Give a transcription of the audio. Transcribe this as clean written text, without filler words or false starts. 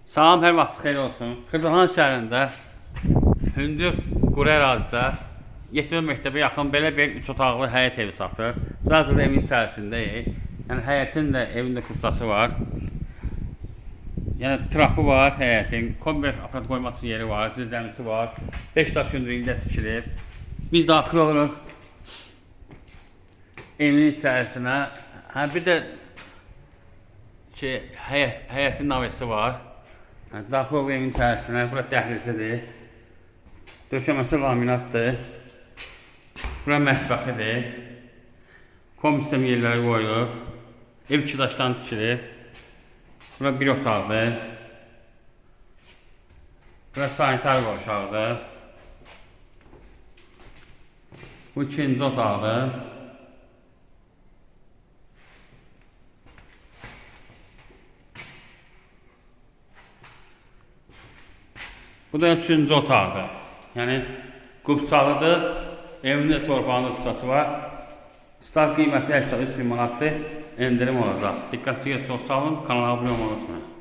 Salam, hər vaxt xeyir olsun. Xırdalan şəhərində hündür quru ərazidə Yetimə məktəbə yaxın belə bir 3 otaqlı həyət evi satılır. Hazırda evin içərisindəyik. Yəni həyətin də evin də kupçası var. Yəni trapı var həyətin, kombi aparat qoymaq üçün yeri var, zirzəmisi var. 5 daş hündürlüyündə tikilib. Biz daxil oluruq evin içərisinə. Hə bir də ki, həyətin navesi var. Yəni, daxil oluruq evin içərisinə. Bura dəhlizidir. Döşəməsi laminatdır. Bura mətbəxidir. Kombi sistem yerləri qoyulub. Ev iki daşdan tikilib. Bura bir otaqdır. Bura sanitar qovşağıdır. Bu ikinci otaqdır. Bu da üçüncü otaqdır. Yəni qubçalıdır. Evin də torpağın da kupçası var. Start qiyməti 83 min manatdır. Endirim olacaq. Diqqət çəkir, çox sağ olun. Kanala abunə olmağı unutmayın.